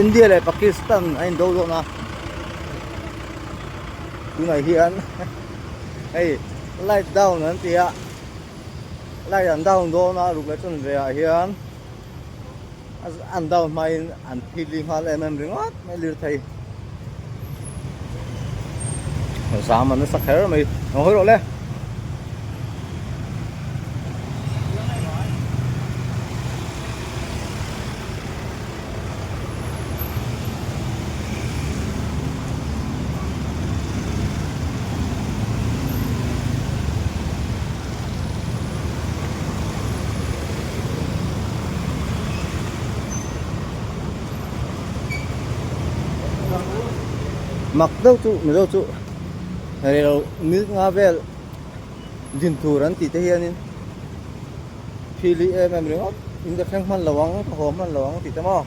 India leh Pakistan a indo dawn a tunah hian hei light down an ti a light an down dawn a ruk leh chuan ve ah hian an down hmain an phit li nghal em em ringawt mai lirthei zam an nasa kher mai ang hawi rawh le. Mak deuh chu mizo chu rel mil nga vel din tur an tih te hianin phili em em ringawt in ka thleng hman lo ang ka haw hman lo ang tih te maw.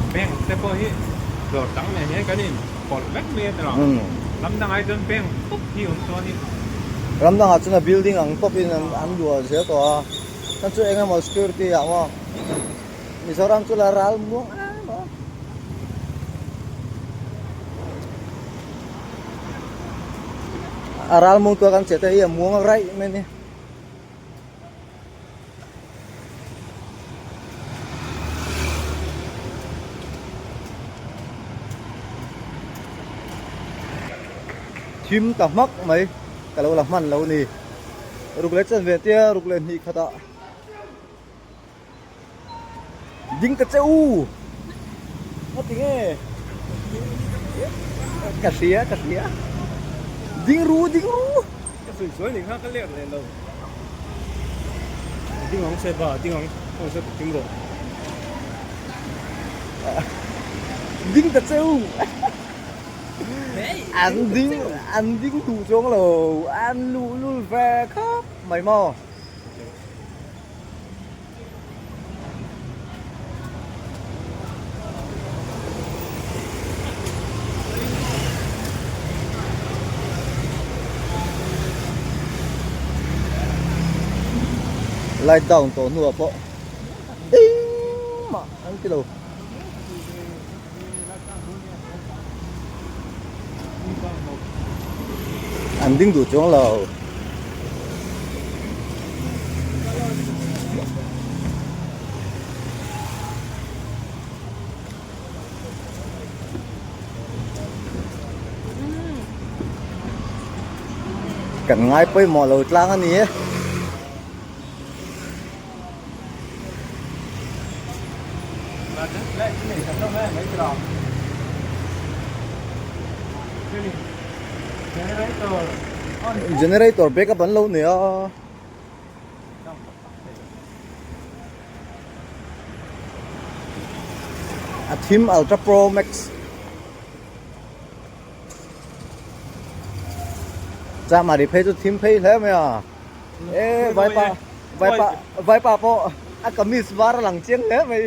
Bank te pawh hi dawr tam nen hian kan in pawlh vek mai a tawh ram dangah chuan bank tawp hi awm tawh a ni. Ram dangah chuan a building ang tawpin an luah zel tawh a, chuan chu eng emaw security ah maw Mizoram chu la ral muang em a. A ral muang tura kan che te hi a muang raih mai a ni. Thim ta hmak mai ka lo la hman lo ni ruk leh chanve tia ruk leh hnih khatah ding ta che u a ti nge ka hria ka hria ding ru ding ru ka sawi sual ni kha ka lek leh lo ding ang se ba ding ang aw se ding rawh ding ta che u an ding an ding duh chuang lo an luhlul ve khawp mai maw. Light down tawh hnuah pawh engmah an ti lo. An ding duh chuang lo. Kan ngai pawimawh lo tlang a ni e. Generator backup an lo nei a. A thim Ultra Pro Max. Chahmari phei chu thim phei hle mai a. E vaipa vaipa vaipa pawh a kamis var a lang chiang hle mai.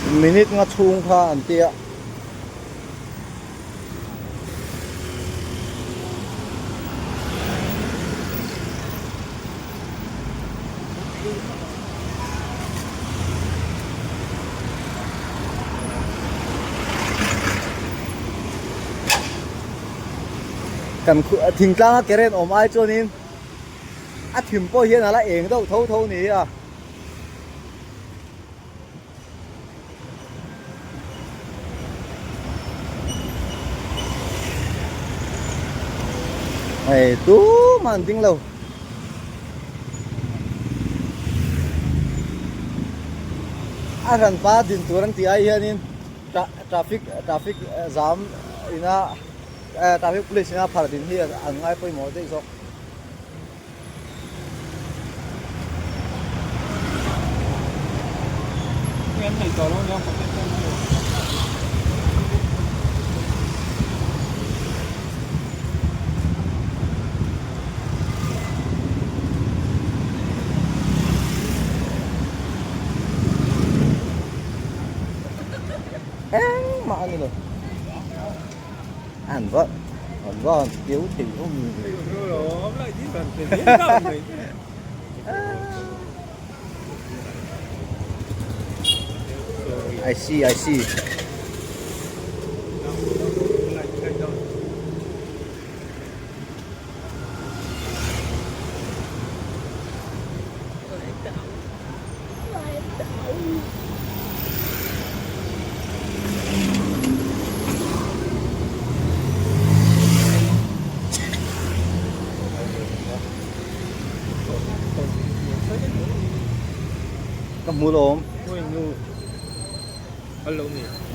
Minute nga chhung kha an tia. Kan thingtlanga current awm ai chuanin a thim pawh hian a la eng deuh tho tho ni a. Hei tumah an ding lo. A hranpa din tur an tih ai hianin traffic traffic zam ina traffic police ina phar din hi an ngai pawimawh daih zawk. Engmah a ni lo. An va an va han keu thei hlawm I see I see. Ka hmu lawm.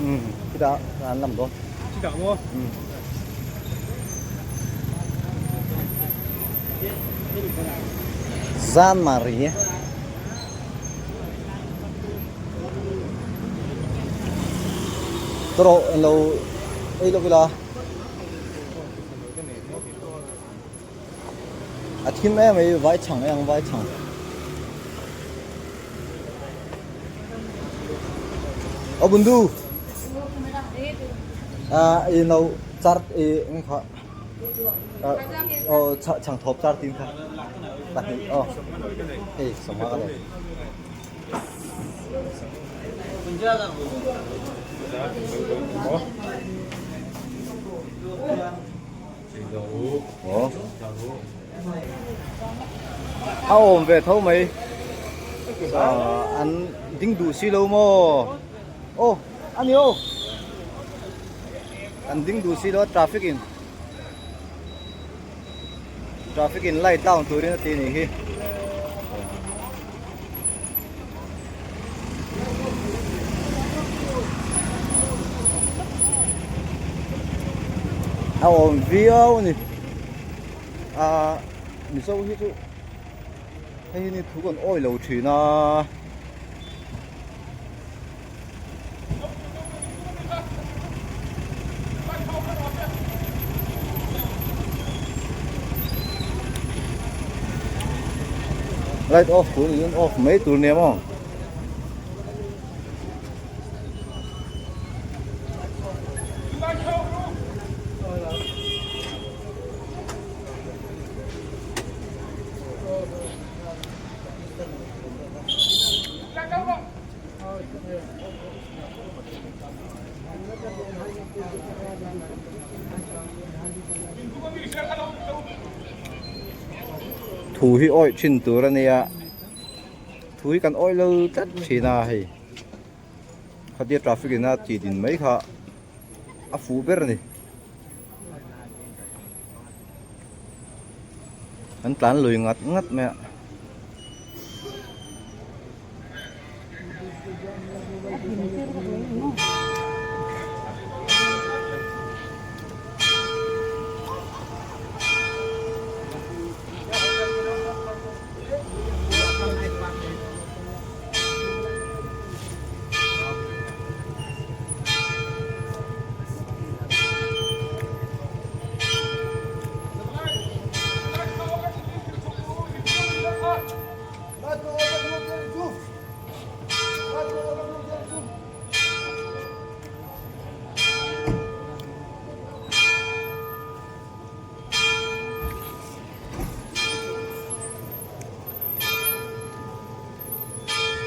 Umm chutah an lam dawn. Chutah maw? Umm. Zanmari. Tawh rawh englo ei lawk ila. A thim em mai vai chhang ang vai chhang. Aw bundu. Ah i no char i nge kha. Aw chhang thawp char tin kha. Pahnih aw. Hei sawma ka nei. Aw. A awm ve tho mai. An ding duh si lo maw? Aw a ni aw. An ding duh si lo a traffic in traffic in light down turin a ti nih hi. A awm viau a ni ah mizo hi chu hei hi ni thu kan awi lo thin a. Light off tur niin off mai tur nia maw. Thu hi awih thin tur a nia thu hi kan awih lo tlat thin a hei khatia traffic in a tih din mai kha a fuh ber a ni an tlan lui ngat ngat mai a.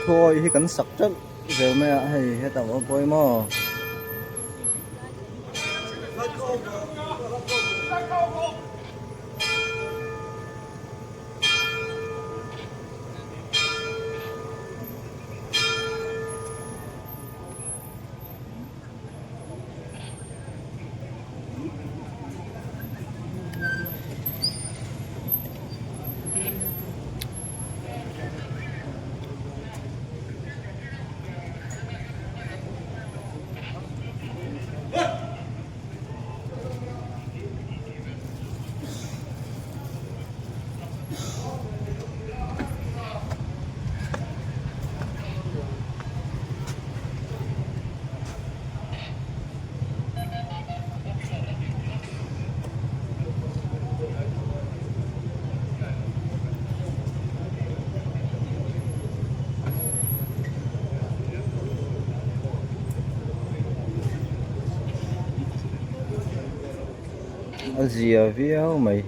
Thuawi hi kan sak teuh zel mai a hei hetah pawh pawimawh. A zia viau mai.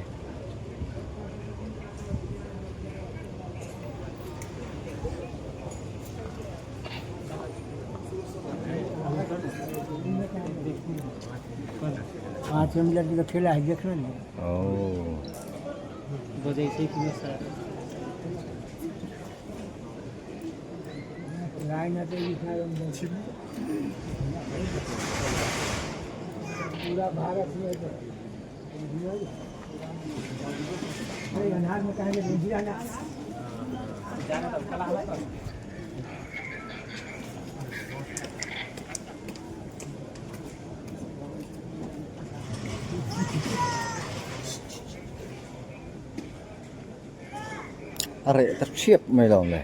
A reh ta thiap mai lo le.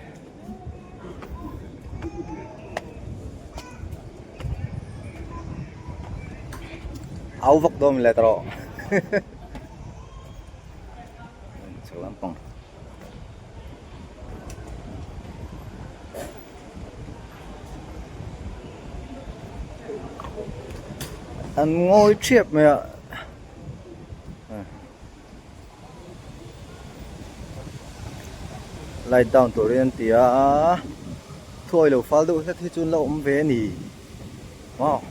Au vak dawn le tawh. Chho lampang. An ngawi thiap mai a. Light down turin an ti a thuawi lo fal deuh hlet hi chu an lo awm ve a ni wow.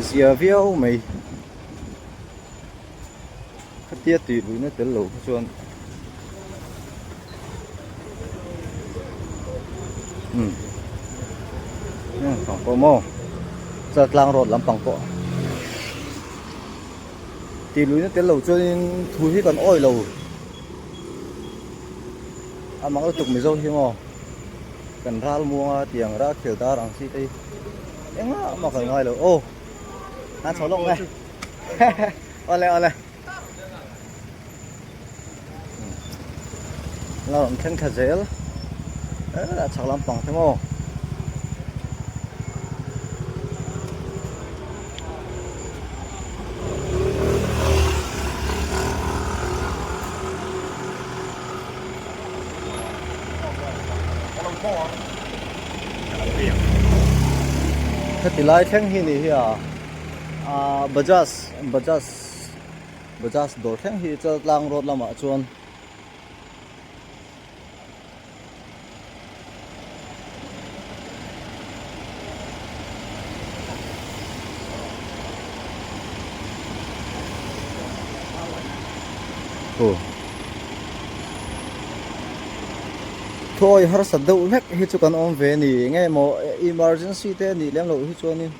Zia viau mai khatia tih luihna tel loh kha chuan umm pang pawh maw chaltlang road lampang pawh tih luihna tel loh chuanin thu hi kan awih lo a mak lutuk mizo hi maw kan ral muanga tiang ral khel dar ang chi te hi engah mah kan ngai lo aw a chho lawk mai awle awle. La rawn thleng thla zel a chhak lampang te maw heti lai thleng hi ni hi a Bajaj Bajaj Bajaj dawr thleng hi Chaltlang road lamah chuan aw thawi harsa deuh hlek hi chu kan awm ve a ni eng nge maw emergency te a nih lem loh hi chuanin.